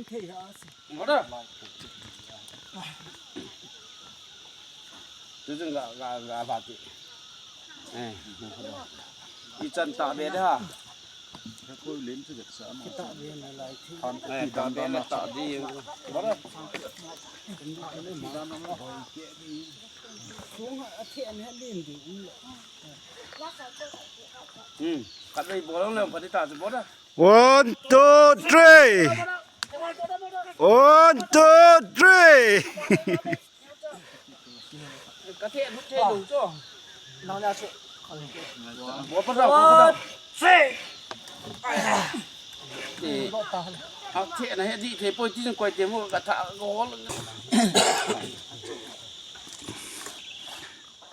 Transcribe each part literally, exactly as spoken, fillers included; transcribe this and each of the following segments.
Ngora. Tu jeng ga, ga, ga ba ti. Eh. Ichan ta be da. Koi len chu vet sa ma. Kita be na lai thi. Eh, ta be na ta di. Ngora. Sunga a thi an ha len di. Hmm. Kat lei bol le, pati ta chu bol da. One, two, three. One, two, three.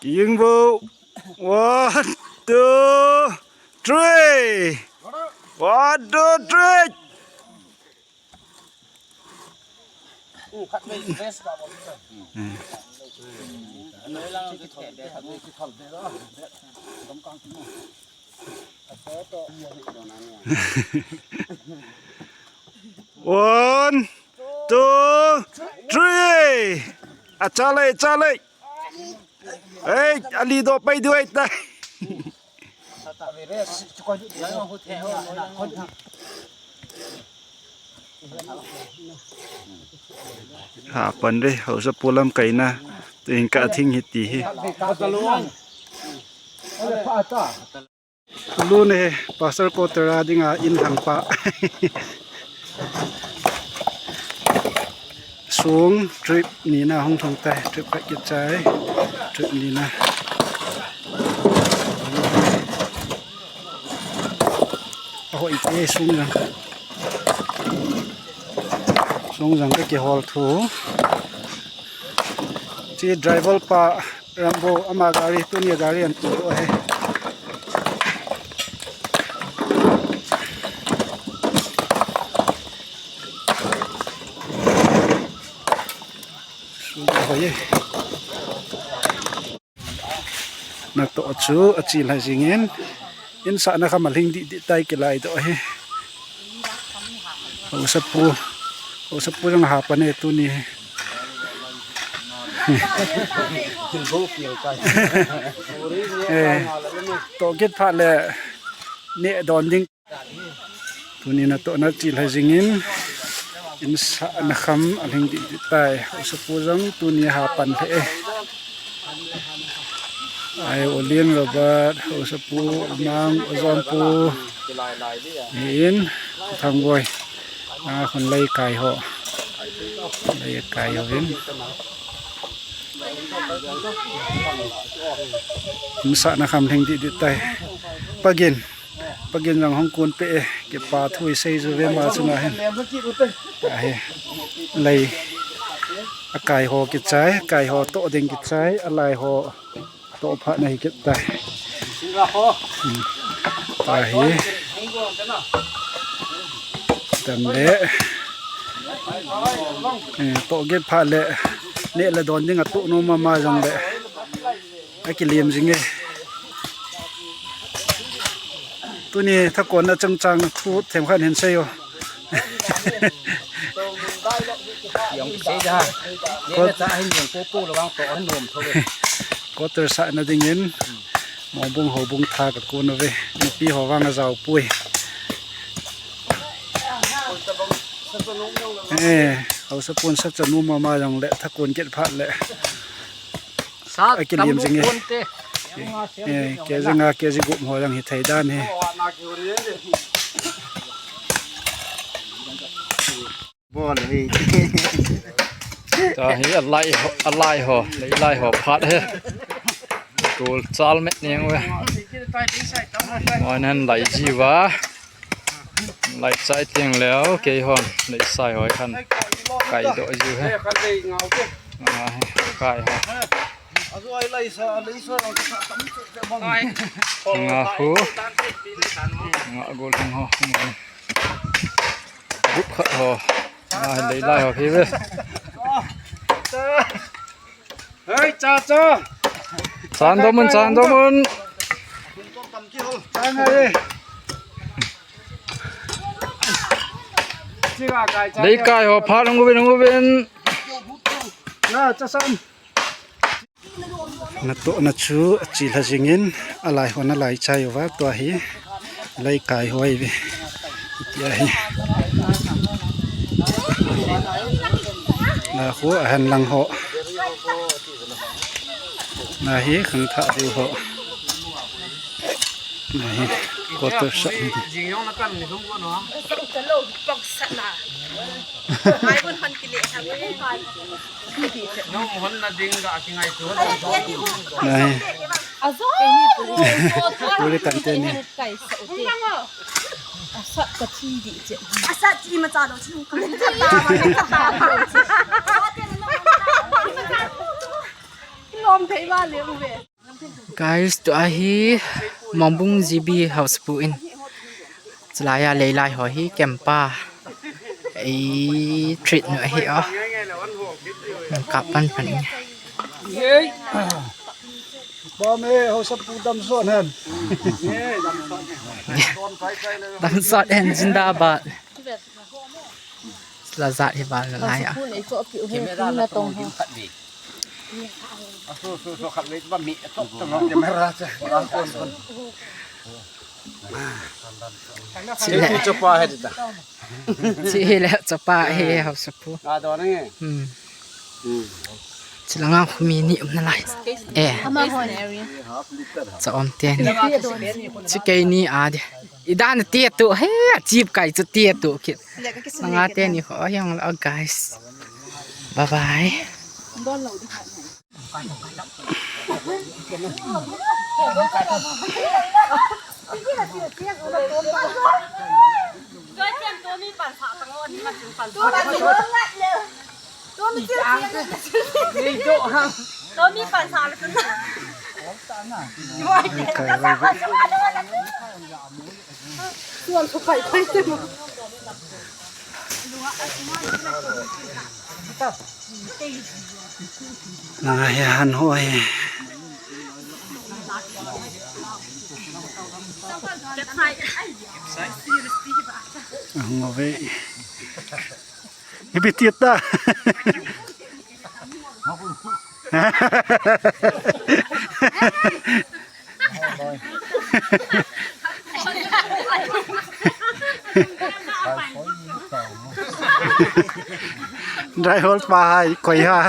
Kiying vo. One, two, three. One, two, three. One, two, three. Achale, chale. Ei, ali do pai duai ta. Ha pan re, hausa pulam kaina. Tu in ka thing hi ti hi. Tulu ne, pastor quarter a dinga in hang pa. Sung trip ni na hung thong tai, trip khat kichai, trip ni na. Ahoi te sung jang. Sung jang ka kihol thu. Chi driver pa Rambo ama gari, tuni gari an tu ahi. Sung jang hoi. Natoh chu achil hai jingin, in sahna kham alhing dih dih tai kilai doh hi. Hausapu, hausapu jong ha pan e tuni hi. Eh, toh kit phat le neh don ding. Tuni natoh na chil hai jingin, in sahna kham alhing dih dih tai. Hausapu jong tuni ha pan lheh e. Ai, Olin Robert, Hausapu, Umang, Ozompu. In, Thangboi. A, khun lei kai ho. Lei kai ho in. In sahna kham lhing dih dih tai. Pagin. Pagin jong hung kun pe e, kipa thu isei ju ve ma chunga hin. Ahi, lei. Akai ho kichai, kai ho toh ding kichai, alai ho toh phat na hi kit tai. Hmm. Ahi. Tam le. Eh, toh kit phat le. Neh le don ding atoh nom mama jong le. Akilem jing e. Tuni thakon na chang chang thu themkhat hin sei o. Yong kisei da. Ye na cha hin yong po po lo bang to hin nom tho ve. Quarter sahna dingin. Moubung houbung tha ka kun uve. Nupi ho vang ajao pui. Eh, hausapun sa chanu mama jong le thakon kit phat le. Sa akilim tam jing e. Pon te. Eh, K G nga, K G gup ho jong hi thei dan hi. Bol hi. Tahi alai ho, alai ho, lei lai ho phat he. Kul chal met ning ve. Moi nan lai ji va. Lai chai tiang leo, kei hon, lei sai hoi khan. Kai doh jiu he. Nga he, kai ho. Nga hu. Nga gol hung ho. Gup khat ho. Nga he, lei lai ho phi ve. Hei, cha cha. Chan domun, chan domun. Chan hai. Leikai ho phat hung uvin, hung uvin. Na, chasan. Natohna chu achilha jingin, alai ho nalai chai uva, tua hi leikai ho ahi ve. Tia hi. Na khu ahen lang ho. Na hi khangthah diu ho. Na hi quarter sah hi. Nai. Puri tante ni. Asat ka thi di che. Asat chi ma cha do chi ka. Lom thei ba le u ve. Guys, tua hi Mongbung G B house pu in. Chulai a leilai ho hi camp a ei treat nu ahi o. Kap pan pan in. Ba me house pu dam sot hen. Dam sot hen, zindabad. La jat hi bal na lai a. Camera na tong, dim khat ve. Aso, so, so, khat ve ba mi, tok, tok, camera cha. Chile. Chapa he ta. Chile, chapa he, house pu. A do ne. Hmm. Chilanga khu mi ni um na lai. Eh. Ama hon area. Cha um te ni. Chi kei ni a de. Idan te tu he, chip kai chu te tu kit. Nga te ni ho yang la, guys. Bye bye. Langa hi han ho hi. Ahung uve. Ipi ti ta. Dry hole pa hai, koi ha.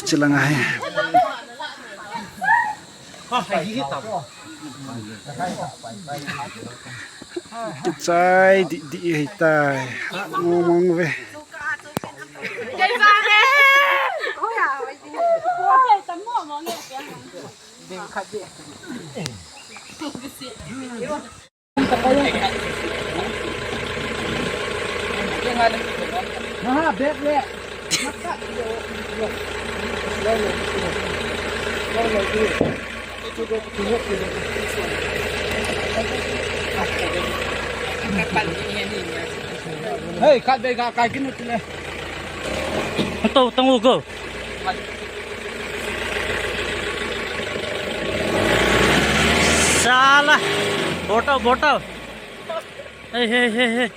Chilang ahi. Kichai di di ahi tai. Mong mong ve. Hei, khat vei ka kai kin u tile. Tong, tong u go. Sala. Botao, botao. Hey, hey, hey, hey.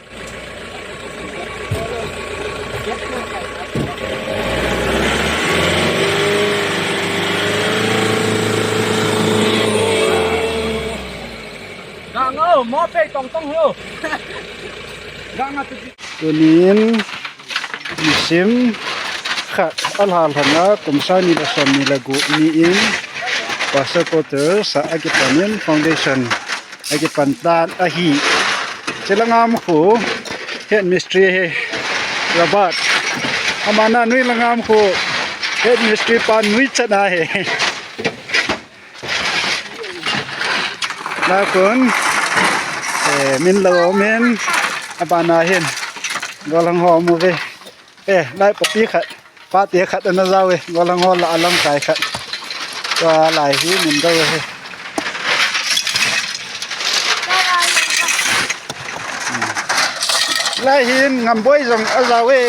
Gang o, mo pe tong tong ho. Gang a tu. Tunin nisim khat alhalhanga kum sang ni le som ni le gup ni in Pastor Quarters a akipanin foundation akipan tan ahi. Chilanga um khu head mistri hi Robert. Amana nuilanga um khu head mistri pa nui chan ahi. Nakun, eh, min lo min, abana hin, golang ho mu ve. Eh, lai papi khat, pate khat ana jao ve, golang ho la alam kai khat. Tua lai hi min do ve. Lai hin ngamboi jong ajao ve.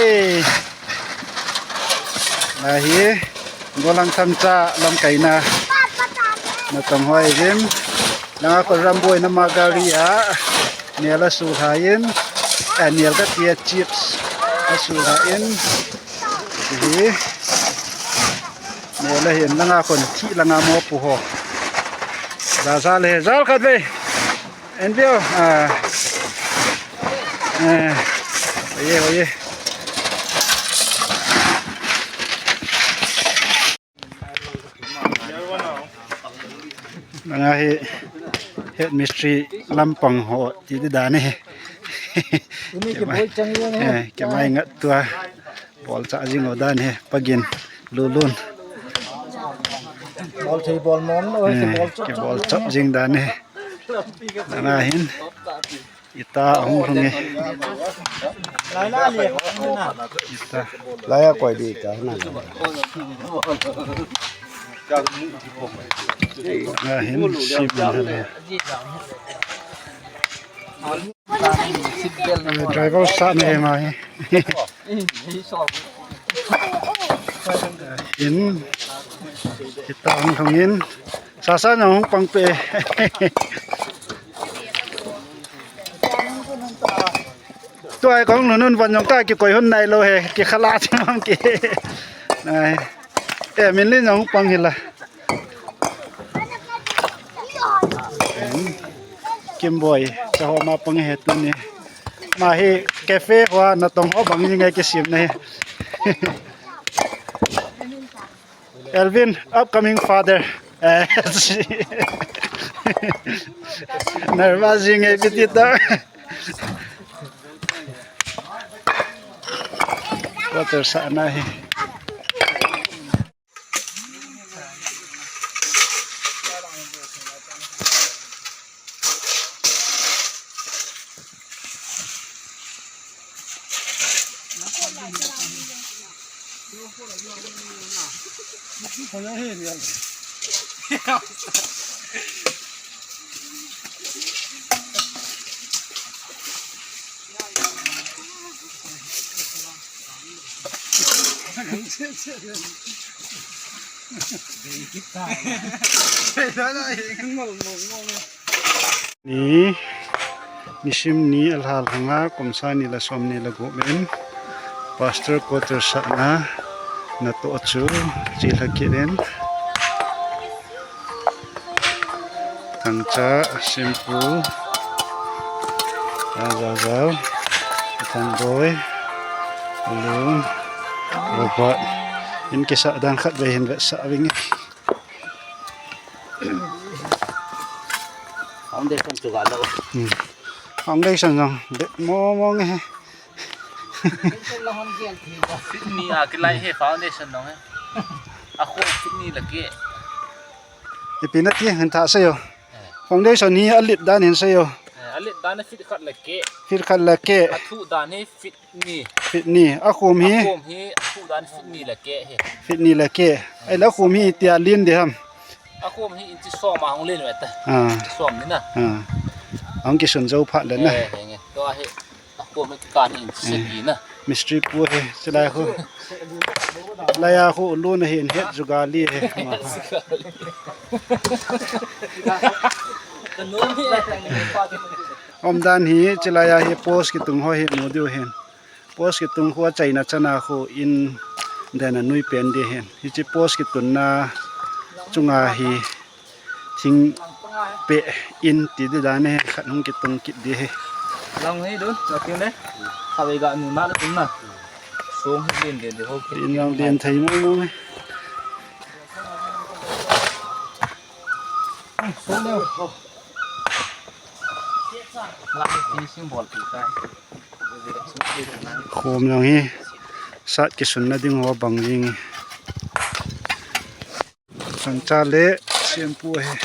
Lai hi. Golang Thangcha lamkaina natong hoi vin. Langa kon Ramboina ma gari a nel asulha in, eh, nel kati a chips asulha in. Hi. Nel ahin langa kon thi langa mopu ho. Jal jal he, jal khat ve. Envio. Ah. Eh. Oye, oye. Langa hi head mistri lampang ho ti di dan hi. Umi ke bol chang jeng he. Eh, ke mai ngat tua. Bol cha jing o dan hi. Pagin lulun. Bol thei bol mong lo he, eh, ke bol chop, ke bol chop jing dan hi. Langa hin. Ita ahung lhung e. Ita. Laiya koi di ita na. Ahin sim na le. Driver sa ne ma hi. In. Ita ahung lhung in. Sasa na hung pang pe. Tua kong nunun van jong ka kikoi hun nai lo he, kikhala chi mam ki. Nai. Eh, min lin jong pang hila. Kimboi, cha ho ma pang he tuni. Ma hi cafe ho natong ho bang ni ngai kisim na he. Elvin, upcoming father. Eh, nervous jing e piti ta. Water sa na hi. Ni, nisim ni alhal hanga, kum sangni le somni le gup in, Pastor Quarter sahna, natoh chu, chilha kit in. Thangcha, Simpu, Jajal, Thangboi, Ulun, Robert. In kisah dan khat vei hin vetsah vinge. Foundation chu ga lo. Hmm. Foundation jong det mo mo nge. Feet ni a kilai he foundation jong he. A khu feet ni la ke. Ipi nati hin tha seiyo. Eh. Foundation hi alit dan hin seiyo. Eh, alit dan hi feet khat le ke. Feet khat le ke. Athu dan hi feet ni. Feet ni. Akhum hi? Akhum hi athu dan feet ni le ke hi. Feet ni le ke. Ahile akhum hi itia len di ham? Akhum hi inchi som a hung len ve ta. Ah. Inchi som ni na. Ah. Ahung kisun jou phat le na. Eh, henge. Tua hi. Akhum hi kan inchi sagi na. Mistri pu hi, chilai khu. Laiya khu luna hi in het jugali hi. Umdan hi, chilaiya hi post kitung ho hi mu diu hin. Post kitung khu achaina chana khu in den anui pen di hin. Hichi post kitunna chunga hi. Thing pe in ti di dan hi khat hung kitung kit di hi. Lang hi dun, la tin le. Khavei ga nu na la tin na. Song hi din din di ho. Tin lang din thei mo mo hi. Song le. La hi symbol ti tai. Khom jong hi sat kisunna ding ho bang jing. Thangcha le Simpu hi.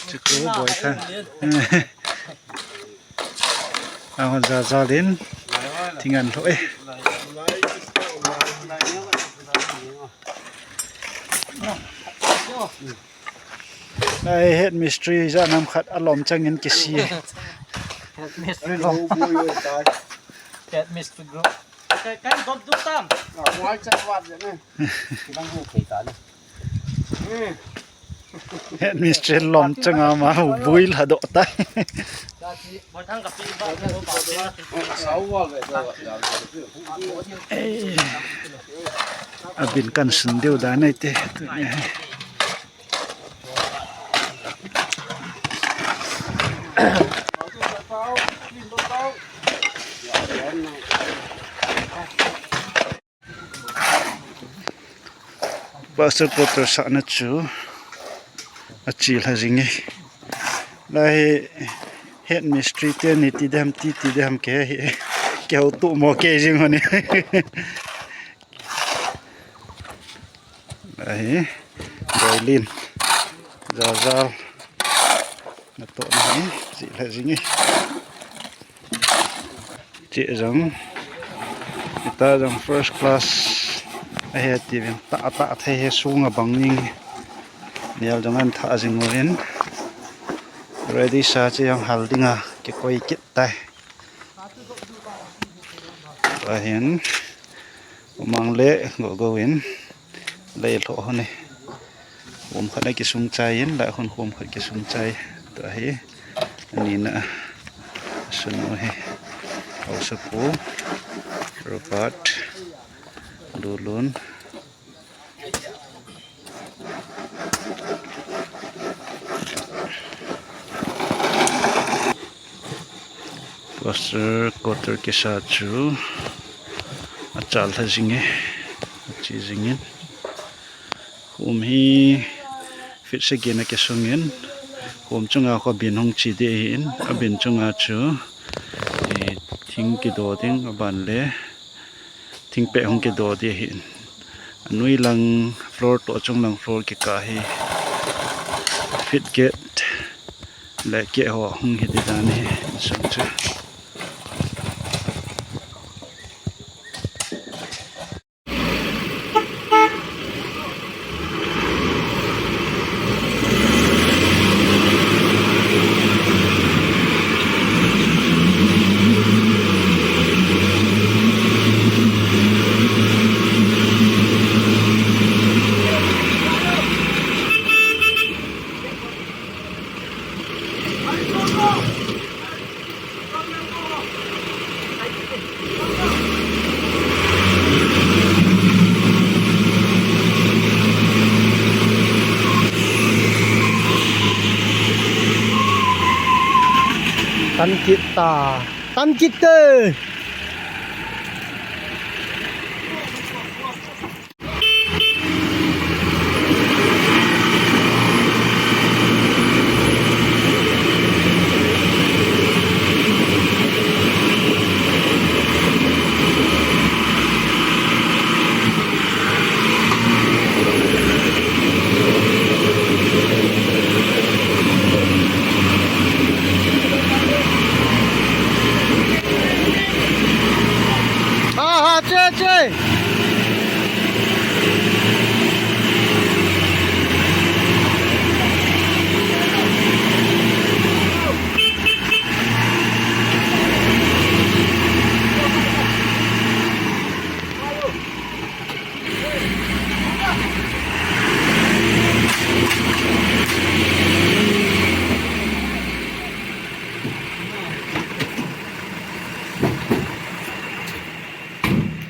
Chiku boi than. Ahon Jajal in thingan lho e. Ai, head mistri ja nam khat alom chang in kisi e. Head mistri lo. Head mistri group. Kai, kai, dot du tam. Ah, wai chat wat le ne. Kibang hu thei ta ne. Hmm. Headmistress lom changa ma hu bui la do ta. Boi thang ka pi ba, ba, ba. Sau wa ve, sau wa. Ei. Abin kan sun diu da nei te. Tuni. Pastor quarter sahna chu achil ha jing e. Lai head mistri te ni ti dem ti ti dem ke hi. Ke ho tu mo ke jing ho ni. Ahi, boilin, jajal, natoh na hi, chih le jing e. Chih jong, ita jong first class, ahi tivin, ta ta thei he sunga bang ning, nial jong an tha jing uvin, ready sa chih jong hal dinga, kikoi kit tai. Ahin, umang le gogo in, lei lho ho ni. Khom khat a kisung chai in, la khon khom khat kisung chai. Tua hi, ani na, sun u hi, Haosapu, Robert, Lulun, Pastor quarter kisa chu achal tha jing e, achi jing in. Khom hi feet sagi na kisung in, khom chunga kho bin hung chi ding ahin, abin chunga chu, eh, thing kido ding, aban le thingpeh hung kido ding ahin. Anoi lang floor toh achung lang floor kikah hi feet get le keh ho hung hi ding dan ahi, insung chu. Tan kit ta. Tan kit te. Ha, ha, che, che.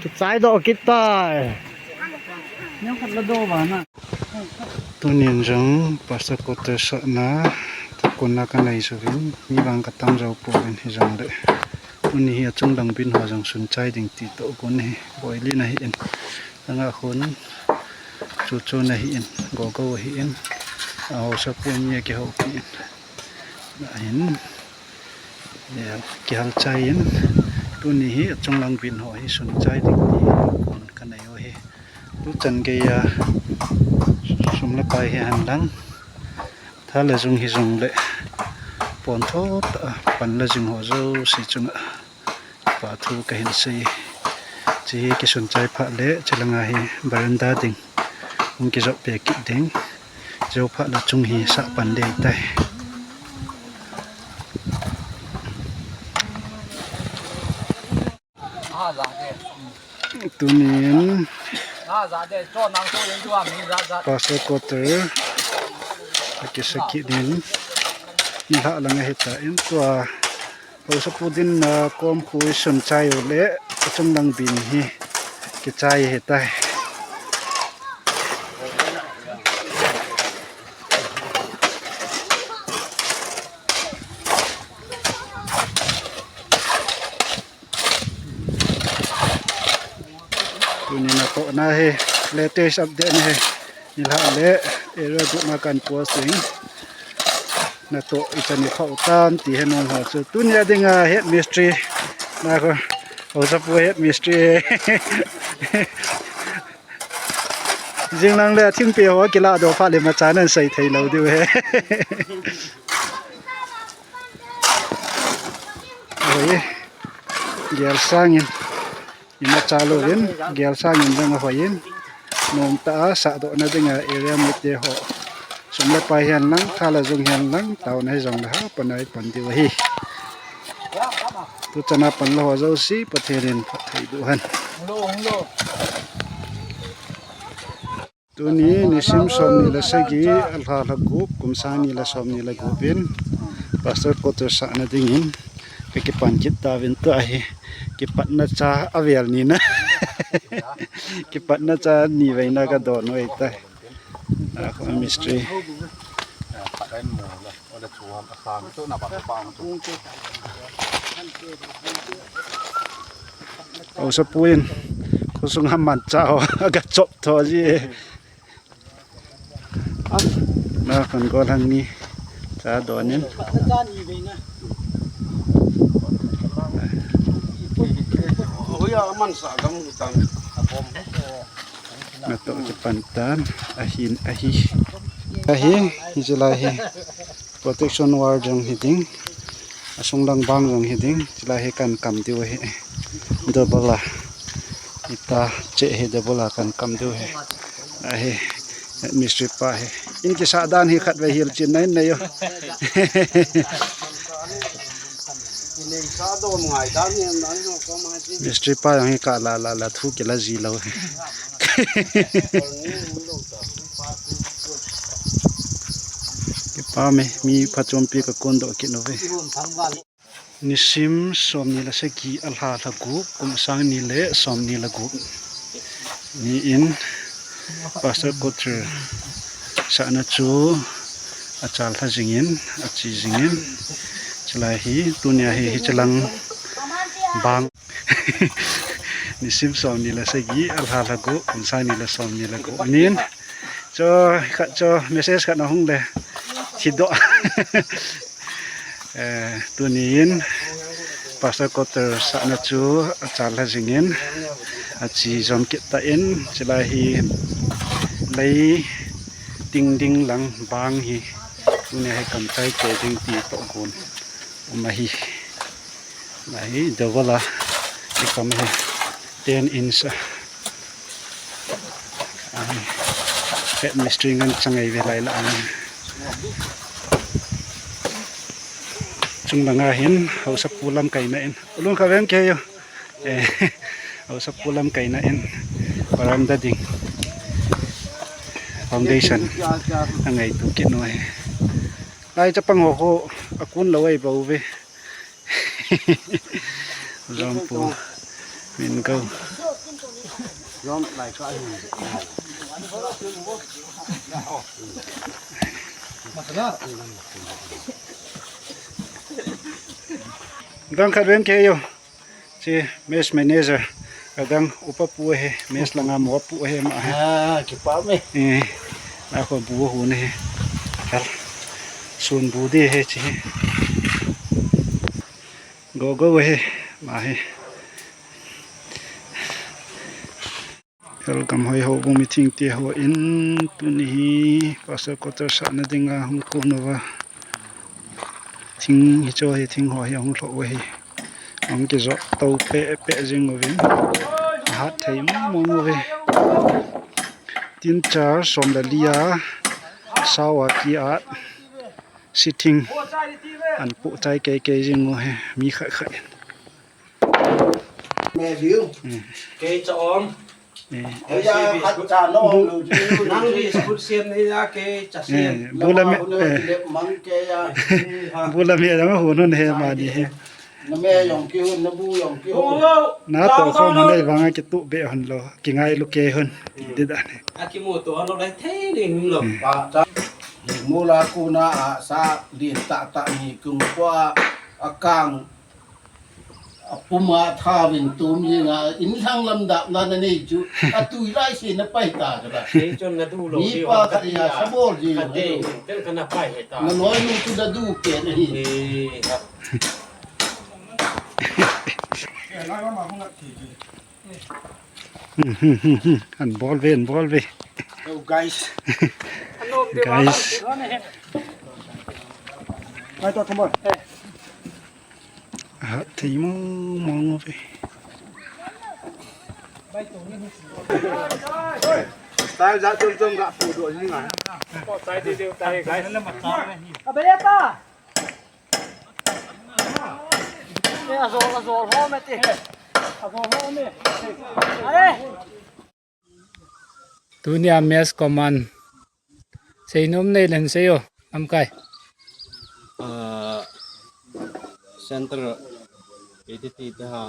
Kichai doh kit tai. Tunin jong Pastor quarter sahna, thakon na kanei jouvin, mi vang katam jou pouvin hijongle. Tuni hi achung lang bin ho jong sun chai ding ti toh kon hi, boilin ahin. Langa khun, chuchun ahin, gogo ahin, a Haosapu mi akihoupi in. Ahin, eh, kihal chai in, tuni hi achung lang bin ho hi sun chai ding ti kon kanei u ahi. Tuchan geiya sum le pai hi hen lang, tha le jung hijongle, pon thotah a pan le jing ho jouse chunga kipa thu kahin sei. Hiche hi kisun chai phat le, chulanga hi veranda ding hung kijot peh kit ding. Jou phat le chung hi sah pan ding tai. Tunin Pastor Quarter akisakit in, nilhah lang ahitan, tua Haosapu dinna kom khu isun chai u le, achung lang bin hi kichai ahitai. Tuni natohna hi latest update na hi. Nilhah le area group ma kan post in. Natoh ichan iphah u tam ti hi nung ho chu. Tuni a dinga head mistri. Na ko. Haosapu head mistri. Jinglang le thingpe ho kiladoh phat le imacha nan sei thei lou diu ahi. Oi. Gel sangin. Imacha louvin, gel sangin dang ahoiyin. Nomtah a sahdohna dinga area mite ho. Sum le pai hihen lang, tha le jung hihen lang, taona hijongle hapan a ipan diu ahi. Tuchan a panla ho jouse, Pathen in phatthei boh hen. Tuni nisim somni le sagi, alha lha gup, kum sang ni le somni le gup in Pastor Quarter sahna dingin kakipan kit tauvin, tua hi kipatna cha avel ni na. Kipatna cha ni veina kadon u ahitai. A, ko mistri. Haosapu in khosung ham manchah ho aga chop tho ji. Na kan gol hang ni cha donin. Natoh kipan tan ahin ahi. Ahi, hiche lai hi protection wall jong hiding. Asung lang bang jong hiding. Hiche lai hi kan kam diu ahi. Double a. Ita cheh hi double a kan kam diu ahi. Ahi. Mistri pa hi. In kisah dan hi khatvei hilchen na in nei o. Mistri pa jong hi kala la la thu kila ji lou hi. Kipa me, mi phachompi kakondoh kit uve. Nisim somni le sagi, alha lha gup, kum sang ni le somni le gup ni in Pastor Quarter sahna chu achal lha jingin, achi jingin, chulai hi tunia hi hichelang bang. Nisim somni le sagi, alha lha gup, kum sang ni le somni le gup anin. Cho khat cho message khat ahung le thidoh. Eh, tunin Pastor Quarter sahna chu achal lha jingin, achi jom kit tan, chulai hi lei ting ding lang bang hi tunia hi kam chai kei ding ti toh gon um ahi. Lai hi double a, hi kam hi ten inch a. Ahi. Head mistri ngan changai ve lai la ang. Chung langa hin Haosapu lamkaina in. Ulun kha veng kei o. Eh, Haosapu lamkaina in. Veranda ding. Foundation. Angai tu kit noi. Lai chapang ho ho akun lou ai bou ve. Jompu min go. Jom lai ka hin. Gang khat veng kei o. Chi mess manager. Ka gang upa pu ahi, mess langa mo pu ahi ama ahi. Ah, kipa me. Eh, a ko bu hu ne ahi. Kal. Sun bu de ahi chi. Go go ahi, ama ahi. Kal gam hoi ho bu mi thing te ho in tuni hi Pastor Quarter sahna dinga hung kon uva. Thing hicho hi thing ho hi ahung lhoh u ahi. Ahung kijot to peh peh jing uvin. Ahat thei mong mong uve. Tin char som le li a sao a ki at sitting an pu chai kei kei jing u ahi mi khat khat. Me view. Kei cha om. Eh. Kei ya khat cha no lo ji. Nang biscuit siam ni ya kei cha siam. Eh, bula me, eh. Mang kei ya. Bula me jong hun hun he mani he. Na me jong kihun, na bu jong kihun. Na to khom hun nei vang a kitu be hun lo. Kingai lu kei hun. Ti dan. A kimu to lo lai thei ding lo. Pa cha. Mula kuna a sa lien tah tah ni kung kwa a kang. A puma thavin tum jinga, in lhang lam dap na na nei chu, a tui lai se na pai ta ka la. Kei chun na du lo, mi pa ka ya, sa bol ji. Ka te, tel ka na pai he ta. Na loi nu chu na du ke na hi. Eh, ha. Hmm, hmm, hmm, hmm. An bol ve, an bol ve. Hello, guys. Guys. Mai to, come on. Ah, thei mong mong ve. Style ja chom chom ga pu do ni nga. Ko sai de de tai guys. Abe ya ta. Eh, azol, azol ho me te. Azol ho me. Are. Tunia match command. Seinom nei len sei o, lamkai. Ah, center, iti ti ta ha,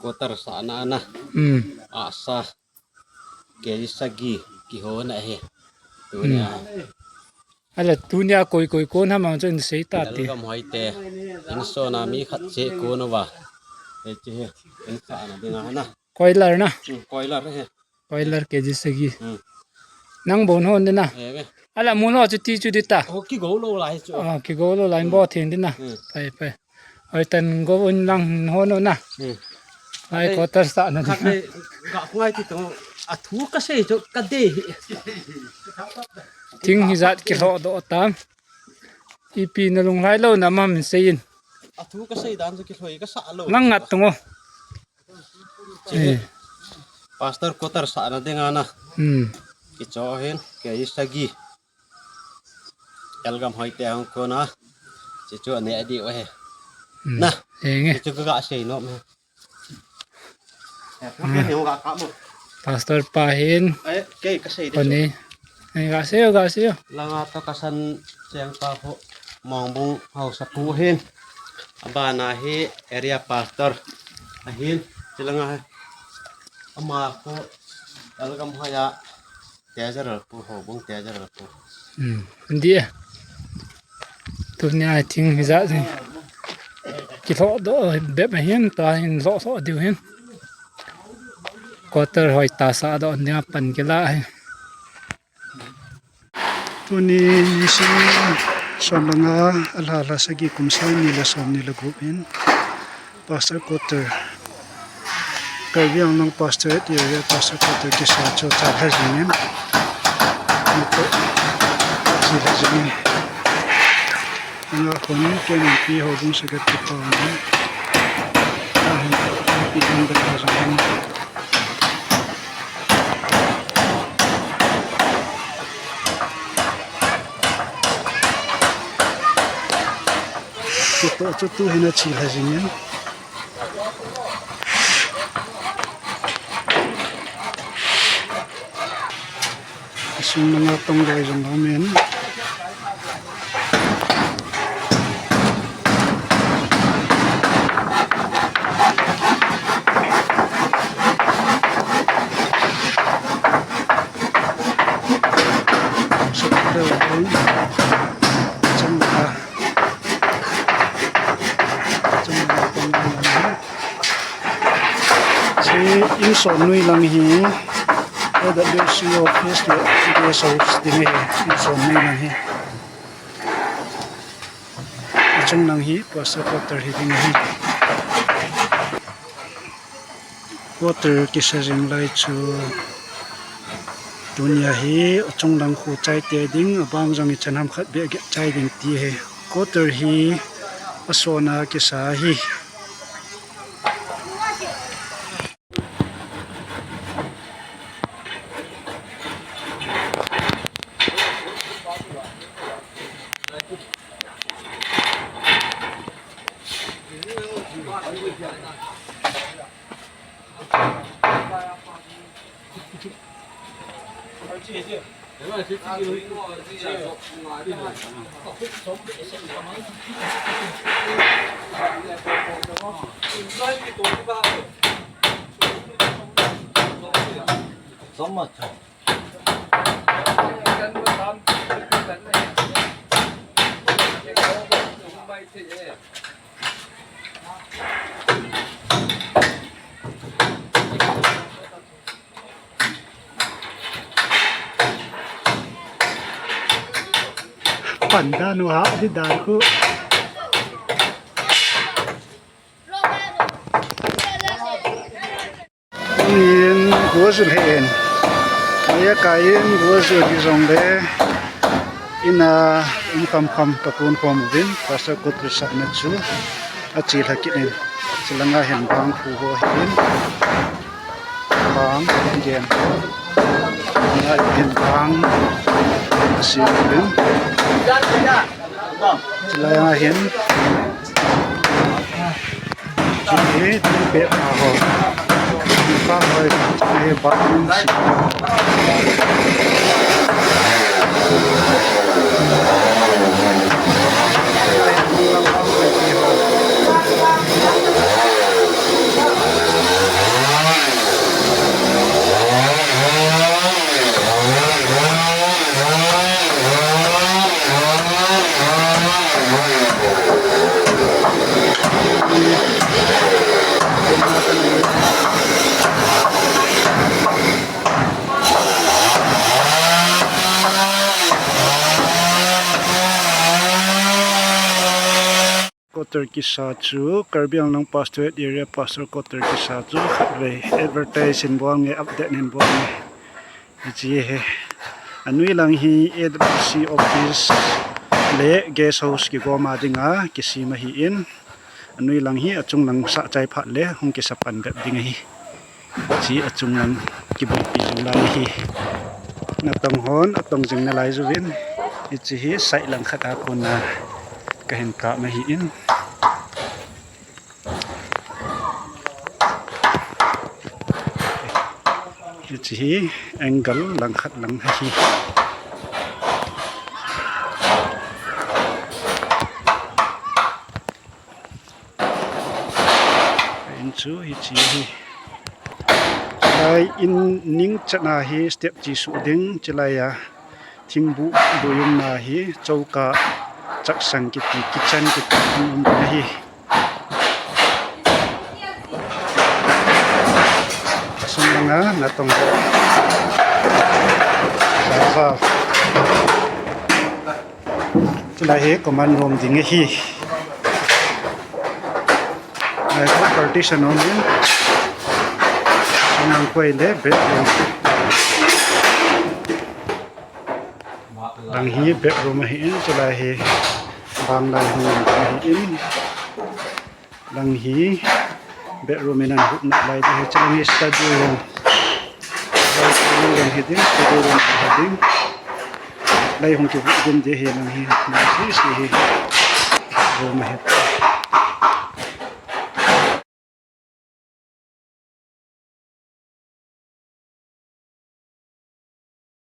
quarter sa na na. Hmm. Asa, K G sagi, kihona he. Tunia. Hmm. Ala tunia koi koi kon ham ang chun sei ta ti. Lalgam Hoite. Insona mi khat che kon uva. Eche he. Insa na dinga na. Koilar na. Hmm, koilar he. Koilar K G sagi. Hmm. Nang bon hon dina. Eh, eh. Ala mun ho chu ti chu dita. Oh, kigo lo lai chu. Ah, kigo lo lai bo theng dina. Hmm. Pai, pai. Hoi tan go un lang hon na. Hmm. Ai, ai, quarter sa na. Khat le, ga ngai ti to. A thu ka sei chu ka de hi. Thing hijat kilhoh doh tam. Ipi na lunglhai lou na mam sei in. A thu ka sei dan chu kilhoi ka sa lou. Lang ngat tung o. Chi. Eh. Pastor quarter sa na dinga na. Hmm. Kicho hin, K G sagi. Lalgam Hoite hung kona. Chi chu ne di o he. Hmm. Na. Enge. Chi chu ka ga sei nom he. Eh, ka ni ga ka mo. Pastor pa hin. Ai, kei ka sei di chu. Koni. Ai, ga sei o, ga sei o. Langa to kasan cheng pa ho. Mongbung haosapu hin. Abana hi area pastor. Ahin, chilanga hi. Ama ko Lalgam Hoite. Teacher pu ho, bung teacher pu. Hmm, dia. Tunia thing hijat ni. Kilhoh doh bep ahin, ta hin loh soh diu hin. Quarter hoi ta sa doh nia pan kila hi. Tuni nisim som le nga, alha lha sagi kum sang ni le som ni le gup in. Pastor quarter. Karbi Anglong Pastorate Area Pastor quarter kisa chu chalha jingin. Nito, chalha jingin. Anga khun K M P houbung secretary pa ni. Ahin, P M Bethel jingin. Kito chu tu hin achalha jingin. Sung langa tong lai jong aum in. Sung langa tong lai. Chi inson nui lang hi, A W C office le guest house ding hi, inson nui lang hi. Achung lang hi, pastor quarter hi ding hi. Quarter kisa jing lai chu tunia hi achung lang khu chai te ding, abang jong ichan ham khat beh chai ding ti hi. Quarter hi asona kisa hi. Pan dan u ha, di dan khu. Nin, guajul he in. Maya kai in, guajul hi jong le. Ina, um kham kham ka kun khom uvin, Pastor Kut Risat na chu. A chi lha kit in. Chilanga hin bang khu ho hin. Bang, gen. Nga hin bang. Asi uvin. Chilai a hin. Chule, chule pe a ho. Pa hoi, chule ba si. Quarter kisa chu, Karbi Anglong Pastorate Area Pastor Quarter kisa chu, khatvei advertise in bol nge, update in bol nge. Hiche hi, anoi lang hi A W C office le guest house kigom a dinga kisem ahin, anoi lang hi achung lang sah chai phat le hung kisa pan bep ding ahi. Hiche achung lang kibuipi jing lai ahi. Natong hon atong jing nalai uvin. Hiche hi side lang khat a kona kahin kap ahin. Hiche hi angle lang khat lang ahi. In chu hiche hi. Chulai in ning chan a hi step chi suh ding, chulai a thingbu buiumna hi, chouka, chaksang kiti, kitchen kiti, um um ahi. Sung langa natong ho. Sa, sa. Chulai hi common room ding ahi. Lai khu partition um in. Sung lang khu le bedroom. Lang hi bedroom ahin, chulai hi bang lai hung ahin. Lang hi bedroom in an hutna lai ding ahi, chulang hi study room. Lai study room hi ding, study room hi ding. Lai hung kivut ding ahi lang hi, lang hi si hi. Room ahi.